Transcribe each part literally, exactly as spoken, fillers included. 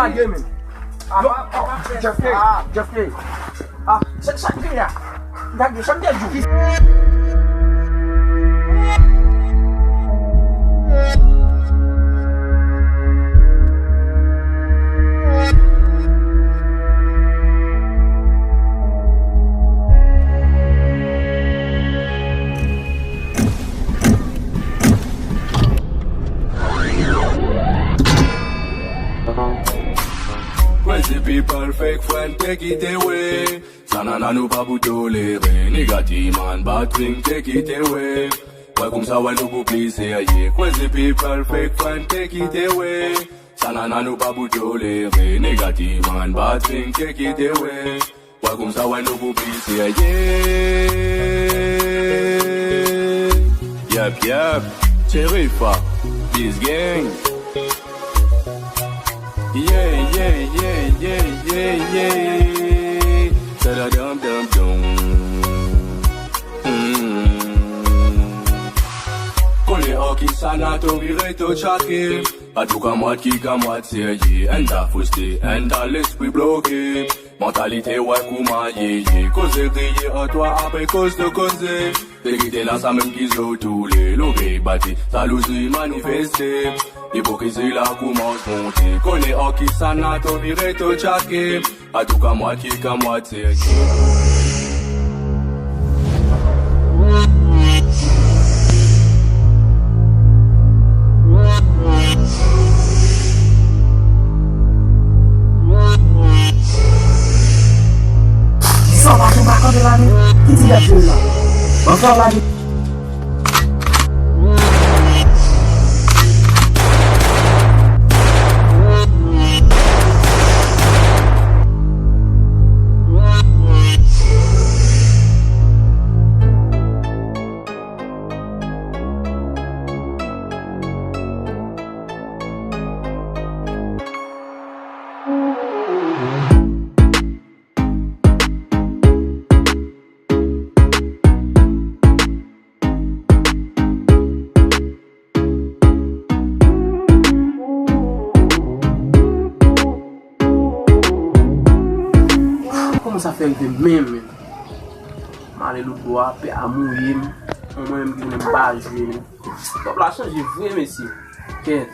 lage, men. Apa, apa, Jeff K, Jeff K. Ah, sa, sa k gen la? Gade, sa m te di w. Crazy people, fake friend, take it away. Sa nana nou pa pou tolere. Nigga, T-Man, bad thing, take it away. Wè koumsa, wè nou pou pli serye. Crazy people, fake friend, take it away. Sa nana nou pa pou tolere. Nigga, T-Man, bad thing, take it away. Wè koumsa, wè nou pou pli serye. Yep, yep. Sherifa, this gang. Yeah, yeah, yeah, yeah, yeah, yeah. Tadadam, dam, dam. Mm. Konnen an ki sa n a tou vire tou tchake. Pa tou kamwad ki kamwad serye. N ta frustre, n ta lespri bloke. Mantalite wè kouman ye ye. Koze griye an twa apre koz de koze. Verite la sa menm ki zo toule. Logey bati, jalouzi manifeste. Ipokrizi la koumanse monte. Konnen an ki sa n a tou vire tou tchake. Atouka mwatye ka mwatye. Sa w pa tou pa kanpe la menm? Ki ti gad yo la? Antre la menm. Kòman sa fè rive menm, menm? M ale lòtbò a, pè a mouye m. Mwen menm ki konnen m pa jwe menm. Pèp la chanje vre, mesye. Kèt.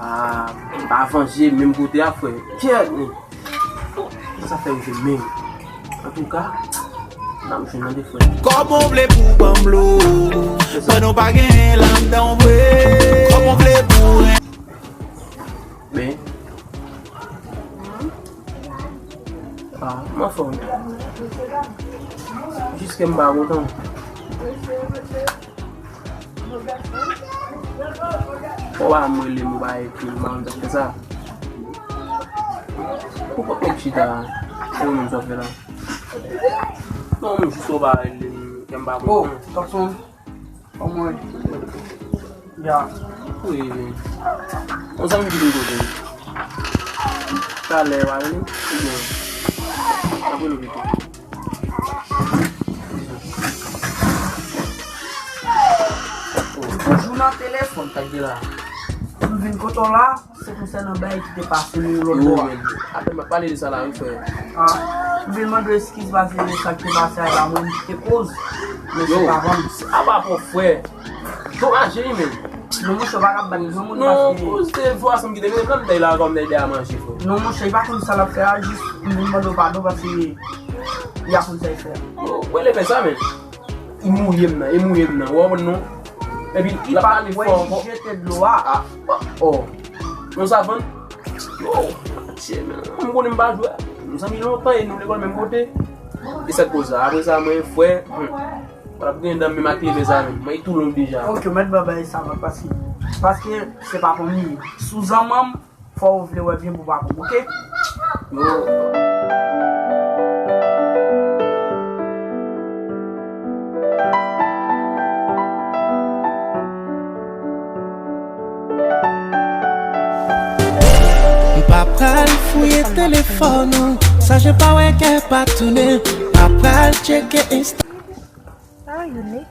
Ah, pa vanje menm kote a, frè. Kèt, men. Sa fè rive menm. Antouka, n ap jwenn nan de frè. Kòman w vle pou w ban m lo? Pandan w pa genyen ladan w vre. Kòman w vle pou w ren- Men. Ah, m anfòm. Jiske m pa kontan. Ou pa m rele m, ou pa ekri m, m pa konn sa fè sa. Ou pa konn chita, se ou menm sa fè la. Non, men jis ou pa rele m, kè m pa kontan. Oh, Tokson. Omwen. Ya. Wi, wi. Yon zanmi ki vin kote m. Talè, w a rele m? Oubyen, apre nou pito. Toujou nan telefòn, tande la. M vin kote w la. Se konsènan bagay ki te pase nou lòt bò a. Yo, men, apre m ap pale de sa la, wi, frè. Ah, m vin mande w eskiz paske sa ki te pase a, la mwen ki te koz. Men se pa vre. A pa pou frè. Domaje, wi, men. Non, monchè, w pa ka bat granmoun paske. Non, koz de vwa sa m kite, men lè m dèyè la, kòm dèyè a manje, frè. Non, monchè, li pa konn sa l ap fè a, jis m vin mande w padon paske li pa konn sa l fè a. Yo, wè lè fè sa, men. Li mouye m nan, li mouye m nan. Ou konprann non? Epi l ap pale fò ankò. Jete dlo a. Ah, oh. Yon savann. Oh, Matye, men. M konnen m pa jwe. Nou zanmi lontan e nou lekòl menm kote. E sa k koz sa. Apre sa, mwen, frè, hmm, w ap gen dan menm ak leve sa menm. Mwen tou long deja. Ok, mèt ban bagay sa, mwen, paske, paske se pa pou m ye. Sou zanmanm, fò ou vle wè byen pou pa pou, ok? Yo. M pa pral fouye telefòn ou, sa je pa wè kè pa tounen, m pa pral tcheke Insta. Ah, Youni.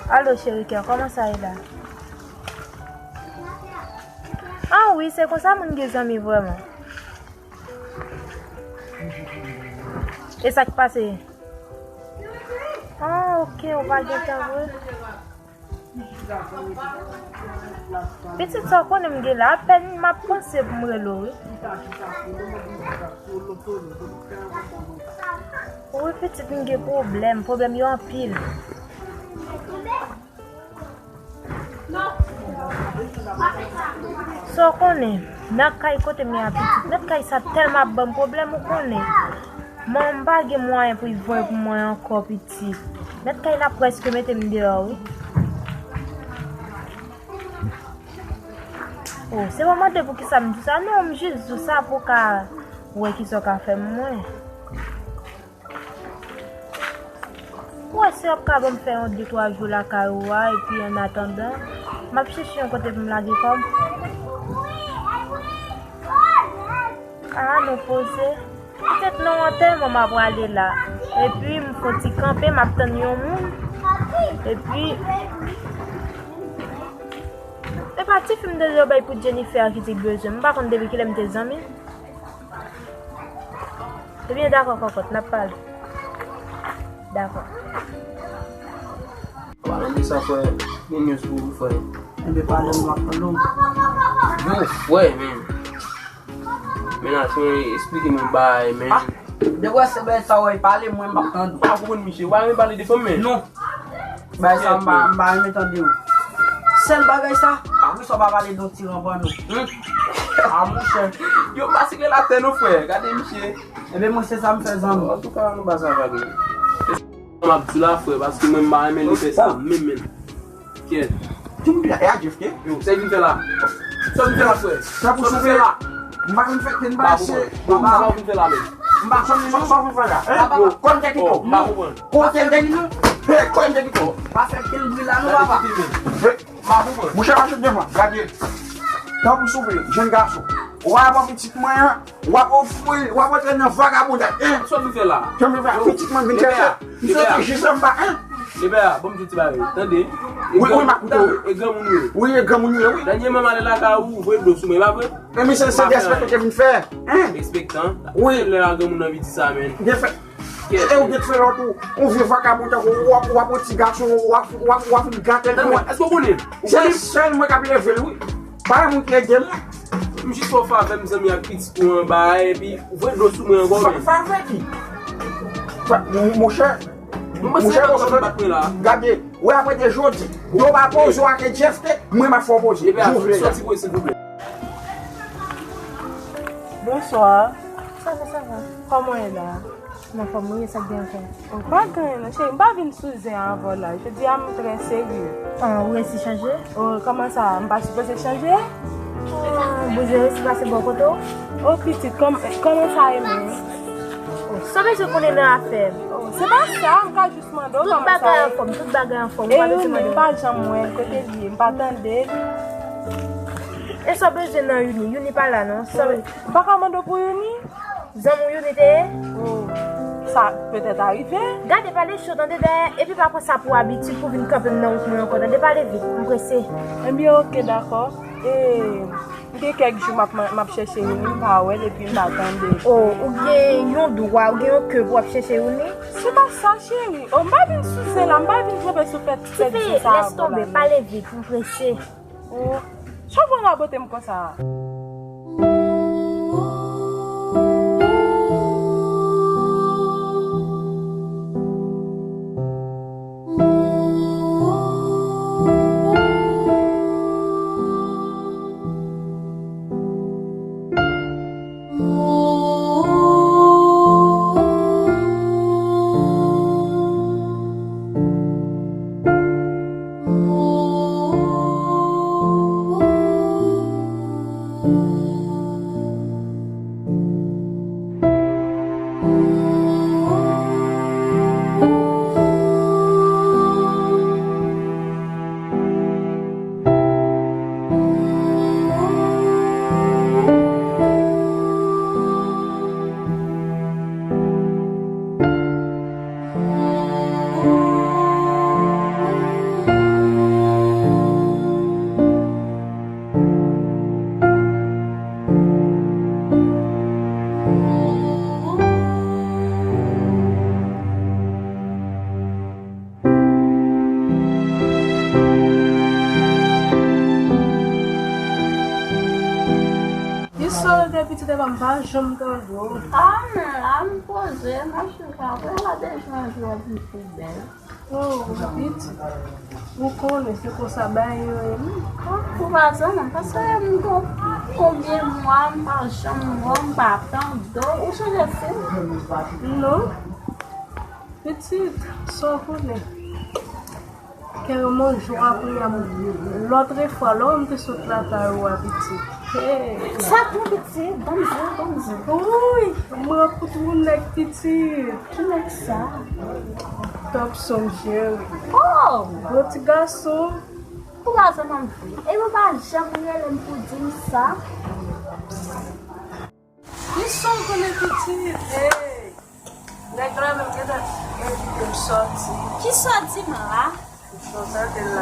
Alo, cheri kè, kòman sa ye la? Ah wi, se konsa moun gen zanmi vrèman. E sa k pase? Ah, ok, ou pa gen tan vre. Pitit sa w konnen m gen la, apèn m ap panse pou m rele w wi. Wi pitit m gen pwoblèm, pwoblèm yo anpil. Sa w konnen, nan kay kote m ye a pitit, mèt kay sa tèlman ap ban m pwoblèm ou konnen. Manman m pa gen mwayen pou l voye pou mwen ankò pitit. Mèt kay la prèske mete m deyò wi. Oh, se pa mande poukisa m di w sa, non, m jis di w sa pou w ka wè kisa w ka fè m mwen. Ou wè si w ap ka ban m fè yon de twa jou lakay ou a, epi annatandan, m ap chèche yon kote pou m lage kò m. Ah, nou poze. Petèt nan yon tèm, mwen m ap prale la. Epi, m fon ti kanpe, m ap tann yon moun. Epi, e pa ti fi m te di yo bay pou Jennifer ki te bezwen. M pa konn depi kilè m te zanmi. Ebyen, dakò, kòkòt, n ap pale. Dakò. Palan de sa, frè. Gen news pou ou, frè. Enben, pale m, m ap tann ou. Yo, frè, men. Men la, fè eksplike m yon bagay, men. Ah, depi w wè se bagay sa w wè, pale mwen, m ap tann ou. Pa konprann misye, ou pa renmen pale de fanm, men. Non. Bagay sa, m pa, m pa renmen tande w. Sèl bagay sa, wi, sa w pa pale de yon ti ranpan, non. Hmm. Ah, monchè. Yo, m pa sik relatè, non, frè. Gade misye. Enben, mwen, se sa m fè, zanmi. Antouka, nou pa sa vag, men. M ap di la, frè, paske mwen, m pa renmen li fè sa, menm, menm. Kyèt. Di m byen, e a Jeff ke? Yo, sa vin fè la? Sa vin fè la, frè? Sa pou Sa vin soupe fè la? M pa konn fè ken bagay se. M pa konn fè la, men. M pa konn fè sa w fè la. Yo. Yo, m pa konprann. Kò m te kite w. M pa konprann. Kò w te kite w. Kò w te kite w. Pa fè ken bri la, non, papa. M pa konprann. Mouche pa sot devan. Gade. Tankou soupe, jenn gason. W ap pran pitit mwen an, w ap ofri l, w ap antre nan vagabondaj. Hein? Sa vin fè la? Jan m fè pitit mwen vin chèche. M soti jis anba, hein? Lepè a, bon, m di ti bagay. Tande. Wi, wi, m ap koute w. E granmoun yo ye. Wi, e granmoun yo ye, wi. Dènyèman, m ale lakay ou, ou voye dlo sou mwen, e pa vre? Men misye se derespektan ke vin fè. Hein? Respektan. Wi. Se lè a granmoun anvi di sa, men. Byen fè. E ou gen fè lòt ou, ou vye vakabon tankou w ap, w ap yon ti gason, w ap, w ap, w ap vin gate l pou mwen. Èske w konnen? Se sèl mwen k ap leve l, wi. Pa gen moun ki ede m. M jis fè w favè, m zanmi ak pitit ou anba a, epi ou voye dlo sou mwen ankò, men. Favè ki? Monchè, Mwen panse se yon bat mwen la. Gade, wè apre de jodi, yo pa poze w ak Jeff te, mwen m ap fè w poze. Lepè a, soti pou silvouplè. Bonswa. Sa va, sa va. Kòman w ye la? M anfòm, wi, sa k gen ankò? Oh, pa gen anyen non, cheri. M pa vin sou zen avè w la. Jodi a, m trè serye. Ah, ou resi chanje? Oh, kòman sa? M pa sipoze chanje? Ah, bouzou resi pase bò kote w? Oh, pitit, kòm, kòman sa ye menm? Oh, sa w bezwen konnen nan afè m? Oh, se pa sa, m ka jis mande w Tout kòman sa bagay ye. Anfòm, tout bagay anfòm. E Ou pa bezwen Youni, mande m m. Pa janm wè l, kote l ye, m pa tande l. E sa w bezwen nan Youni? Youni pa la non. Sa w M pa ka mande w pou Youni? Zanmi w Youni te ye? Oh, sa petèt arive. Gade pale cho tande dèyè, epi pa pran sa pou abitid pou vin kanpe m nan wout mwen ankò. Tande pale vit, m prese. Ebyen, oke, dakò. E, m gen kèk jou m ap, m ap chèche Youni, m pa wè l, epi m pa tande l. Oh, ou gen yon dwa, ou gen yon kè pou w ap chèche Youni? Se pa sa, cheri. Oh, m pa vin sou zen la, m pa vin tranpe sou fèt, fèt Tifi, zen sa lès tonbe, pale vit, m prese. Oh, sa w pran rabote m konsa? M pa janm tande w. A, m la, m poze, m ap chita, apre la deja jwe ap vin pi bèl. Oh, pitit, ou konnen se konsa bagay yo ye, wi. Ah, ou pa zanmi m, paske m gon konbyen mwa m pa janm wè w, m pa tande w, ou chanje fim? Non. Pitit, sa w konnen. Kè yo manje w apre a, lòtrefwa, lè w te sot lakay ou a, pitit. Hey. Sa pou pitit, ban m di w, ban m di w. Wi, mwen pou tout moun nèg pitit. Ki nèg sa? Topson, cheri. Oh! Gwo ti gason. Ou pa zanmi m vre. E ou pa janm rele m pou di m sa. Kisa w konnen pitit? Hey! Nèg la menm gentan envite m sòti. Kisa w di m la?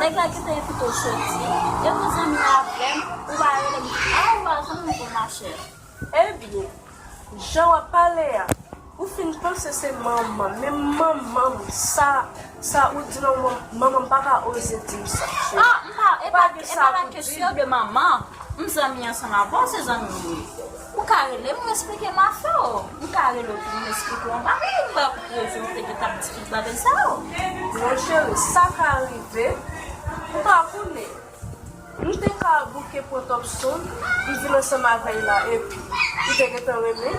Nèg la gentan envite w sòti. E ou zanmi avè m, ou pa rele m. Ah, ou pa zanmi m vre, machè. Ebyen, jan w ap pale a, ou fin panse se manman, men manman m, sa, sa ou di nan manman m pa ka oze di m sa. Ah, m pa, e pa, e pa la kesyon de manman. M zanmi ansanm avè w, se zanmi m ye. Ou ka rele m, ou esplike m afè w. M ka rele w pou m esplike w anba, men m pa pou prezante ke t ap diskite bagay sa yo. Non, cheri, sa ka rive. Ou pa konnen. M te ka bouke pran Topson, m vin ansanm avè l la, epi li te gentan renmen.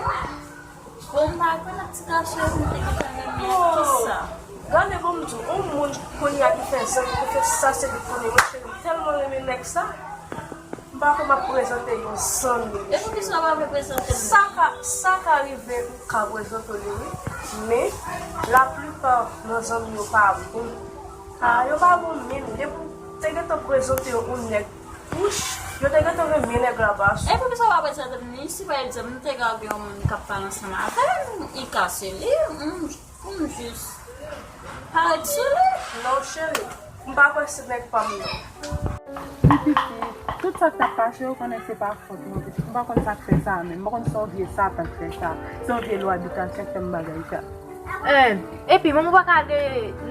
Bon, m pa kwè nan ti gason yo, m te gentan renmen. Oh, kisa? Gade, bon, m di w, yon moun kounye a ki fè zanmi, ki fè sa, se li konnen. Mwen, cheri, m tèlman renmen nèg sa, m pa kwè m ap prezante yon zanmi. E poukisa w pa vle prezante m? Sa ka, sa ka rive, m ka prezante w li, wi. Men, laplipa nan zanmi yo pa bon. Ah, yo pa bon menm. Depi w te gentan prezante yo yon nèg, wouch, yo te gentan renmen nèg la bas. E poukisa w pa prezante m li? Si pa egzanp, m te ka gen yon moun k ap pale ansanm avè m, li ka se li, m, m jis parèt sou li. Non, cheri, m pa kwè se nèg pa m nan. Wi, pitit, tout sa k t ap pase, ou konnen se pa fòt mwen, pitit. M pa konn sa k fè sa menm. M pa konn se yon vye Satan k fè sa. Se yon vye lwa bitasyon k fè m bagay sa. Eh, epi, manman w pa ka ale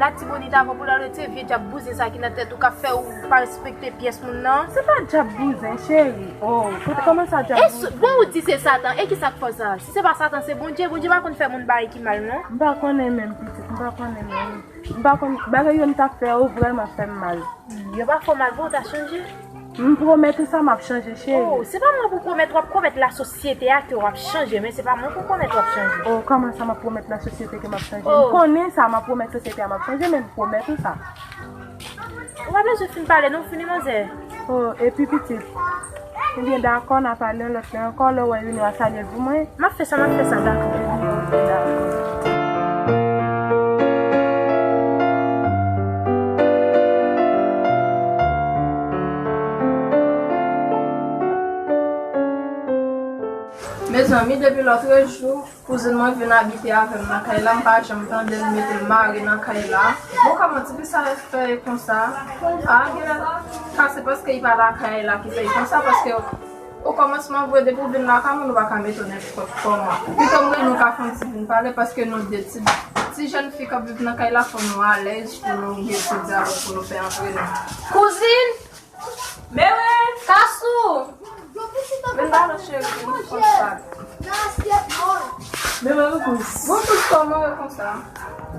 Latibonit avè w pou l al retire vye dyab bouzen sa ki nan tèt ou k ap fè w pa respekte pyès moun nan? Se pa dyab bouzen, cheri. Oh, kote, kòman sa dyab bouzen? Bon, ou di se Satan, e kisa k fè w sa? Si se pa Satan, se Bondye. Bondye pa konn fè moun bagay ki mal, non. M pa konnen menm, pitit, m pa konnen menm. M pa konn, bagay yo m t ap fè yo vrèman fè m mal. Yo pa fè w mal, bon, ou ta chanje? M pwomèt ou sa, m ap chanje, cheri. Oh, se pa mwen pou pwomèt, w ap pwomèt lasosyete a ke w ap chanje, men se pa mwen pou pwomèt w ap chanje. Oh, kòman sa m ap pwomèt lasosyete ke m ap chanje? Oh. M konnen sa, m ap pwomèt sosyete a m ap chanje, men m pwomèt ou sa. Ou pa bezwen fin pale, non, fini manzè. Oh, epi pitit. Ebyen, dakò, n a pale yon lòt lè ankò, lè w wè Junior a salye l pou mwen. M ap fè sa, m ap fè sa, dakò. Mezanmi, depi lòtrejou, kouzin mwen vin abite avè m nan kay la, m pa janm tande l mete l mare nan kay la. Bon, kòman ti fi sa fè konsa? A, genlè ka se paske li pa lakay la ki fè li konsa, paske okòmansman vre, depi w vin lakay moun, ou pa ka mete w nenpòt kòman. Pito m wè nou ka fè yon ti vin pale, paske nou de ti, ti jèn fi k ap viv nan kay la, fò nou alèz pou nou gen ti dyalòg pou nou fè antre nou. Kouzin! Mewen! Kasou! Vin ba nou cheri, vin konsa. Mewen, nou kous. Bon, kous, kòman w ye konsa?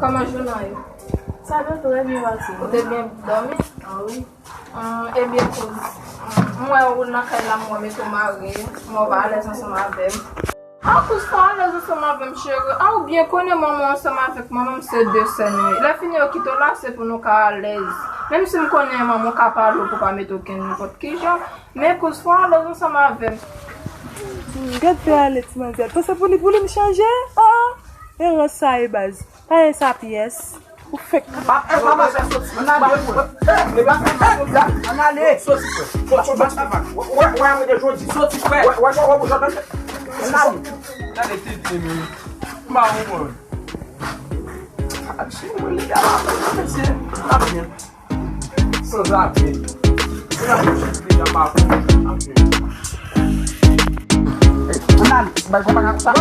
Kòman jounen an ye? Sa te trè byen pase. Ou te byen dòmi? A wi. Hum, ebyen, kous. Hum, m wè ou nan kay la, m wè mete w mare, m wè w pa alèz ansanm avè m. A, kous, fò alèz ansanm avè m, cheri. A, ou byen konnen manman w ansanm avèk manman m se de sè nou ye. Lè fini yo kite w la, se pou nou ka alèz. Menm si m konnen manman w ka pale w pou pa mete w kenn nenpòt ki jan, men kous, fò alèz ansanm avè m. Hmm, gad fè ale ti manzè. Panse pou li, pou li m chanje? Oh, oh. E rans sa ye baz. Pa gen sa pyès. Ou fèk. Pa, pa, pa, pa, soti. Ann ale. Ann ale. Soti, frè. Soti, soti, frè. Wè, wè, wè, wè, jodi. Soti, frè. Wè, wè, wè, wè, jodi. Ann ale. Gade tete, men. M pa konprann. A, si mwen li a la, mesye. A byen. Sanzave. Sanzave, deja pa bon. A byen. Ann ale. Bay konpa nan sa.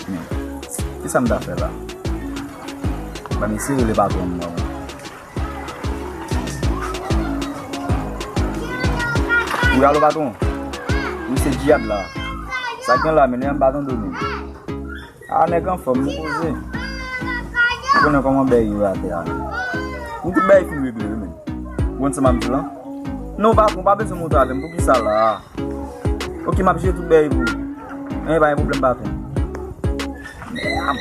Men, kisa m ta fè la? Ban m eseye rele patwon m nan. Wi, alo, patwon. Wi, se Djihad la. Sa k gen la, men, m pa tande w, men. A, nèg anfòm, m poze. Ou konnen kòman bèy yo atè a, men. Ou tout bèy fin regle, wi, men. Ou konn sa m ap di w lan? Non, patwon, pa bezwen montre avè m. Poukisa la? Ok, m ap jere tout bèy pou ou. Enben, pa gen pwoblèm, patwon. Mèd.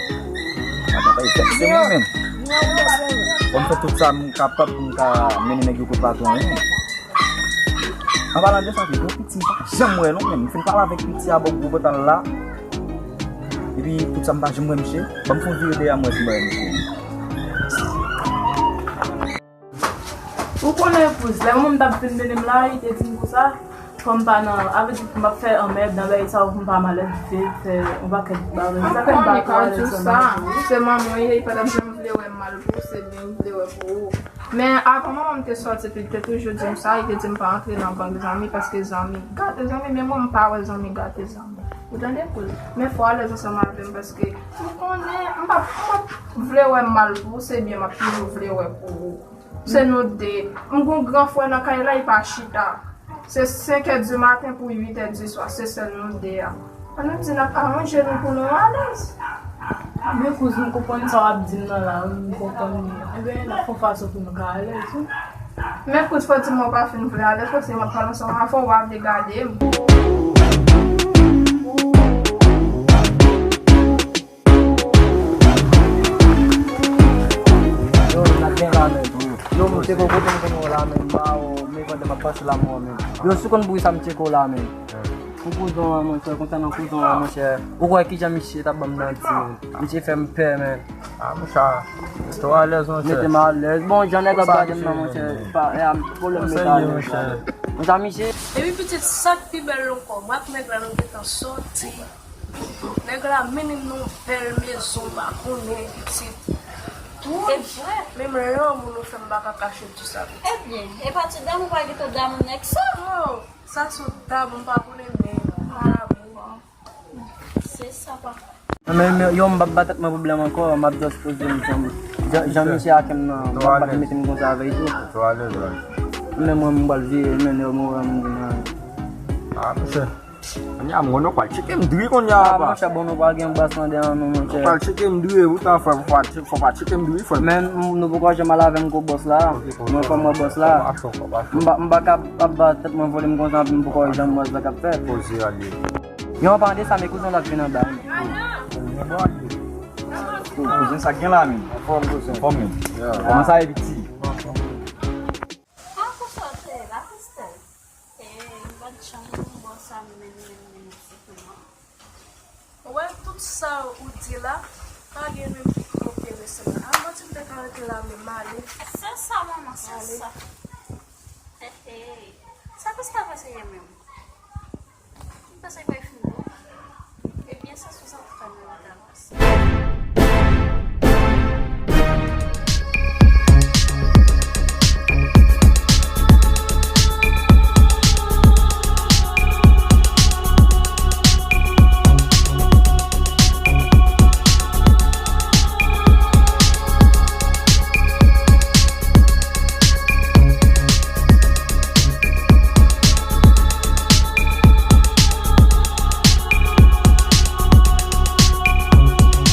Patwon, pa vekse mwen, menm. Fò m fè tout sa m kapab pou m ka mennen nèg yo kot patwon an, menm. An palan de sa, tou, gon piti m pa janm wè, non, menm. M fin pale avèk piti a bò gwo pòtal la. Epi, tout sa m pa janm wè misye. Ban m fè yon vire dèyè m wè si m pa wè misye. Ou konnen, kouz, lè manman m t ap vin mennen m la, li te di m konsa, fò m pa nan, avè di m ap fè anmèd nan bagay sa yo pou m pa malèz, vin fè yon pakèt bagay. Sa fè m pa twò alèz anmèd. Se manman w ye, li pa t ap janm vle wè m mal pou ou, se byen li vle wè pou ou. Men avan manman m te sòti, li te toujou di m sa, li te di m pa antre nan gang zanmi, paske zanmi gate zanmi, men mwen m pa wè zanmi gate zanmi. Ou tande, kouz? Men fò w alèz ansanm avè m, paske ou konnen, m p ap, m p ap vle wè m mal pou ou, se byen m ap toujou vle wè pou ou. Se nou de. M gon gran frè nan kay la, li pa chita. Se senk è di maten pou uit è di swa, se sèl nou de a. An nou di n ap aranje nou pou nou alèz. Men kouz, m konprann sa w ap di m nan la, wi, m konprann li. Ebyen, n ap fè yon fason pou nou ka alèz, wi. Men kouz, fò di m w pa fin vle alèz, paske m ap pale ansanm avè w, w ap degade m. Yo, n ap gen la, men. Yo, m tcheke w kote m konn wè w la, men. M ba w, men pandan m ap pase la, mwen, men. Yo, si w konn bri sa, m tcheke w la, men. Pou kouzon an, monchè, konsènan kouzon an, monchè. Ou kwè kijan misye t ap ban m manti, men. Misye fè m pè, men. A, monchè, mete w alèz, monchè. Mete m alèz. Bon, jan nèg ap gade m nan, monchè, pa, e, a, pwoblèm mete alèz. Monchè, misye. Epi pitit, sa k pi bèl ankò, mwen ak nèg la nou gentan sòti. Nèg la mennen m nan yon bèl mezon, m pa konnen pitit. Wi, e vre. Menm lanmou nou fè m pa ka kache tout sa. Ebyen, e pa ti dam ou pa gentan dam nèg sa? Non, sa se yon dam m pa konnen, men yon dam. Se sa, papa. Men, men, yo, m p ap ba tèt mwen pwoblèm ankò, m ap just poze m jan, jan, jan misye ak m nan, m p ap mete m konsa avè l tou. Men mwen, m pral vire, men yo, mwen, m vin nan. A, monchè. Kounye a, mwen, nou pral tcheke m dri kounye a, papa. A, monchè, bon, nou pral gen bas nan dèyè nou, monchè. Nou pral tcheke m dri, wi, tan frè, fò pa tcheke, fò pa tcheke m dri, frè. Men, m, nou poko janm al avè m kou bòs la. Mwen, fò m wè bòs la. M pa, m pa ka ap ba tèt mwen vole m konsa, m poko janm wè sa k ap fèt. Poze ale. Yo, an palan de sa, men kouzon l ap vin anba, wi. Wi, kouzon, sa k gen la, men? Anfòm, kouzon. Anfòm, men. Kòman sa ye, piti? A, kouzon, se la, Kristèl. E, m pa t janm wè yon bò sa, men, men, men, men, se kouman? Wè, tout sa ou di la, pa gen menm ki enterese m. A, mwen, si m te ka rete la, men m ale. Se sa, manman, se sa. He, he. Sa Kristèl panse ye menm? M panse ke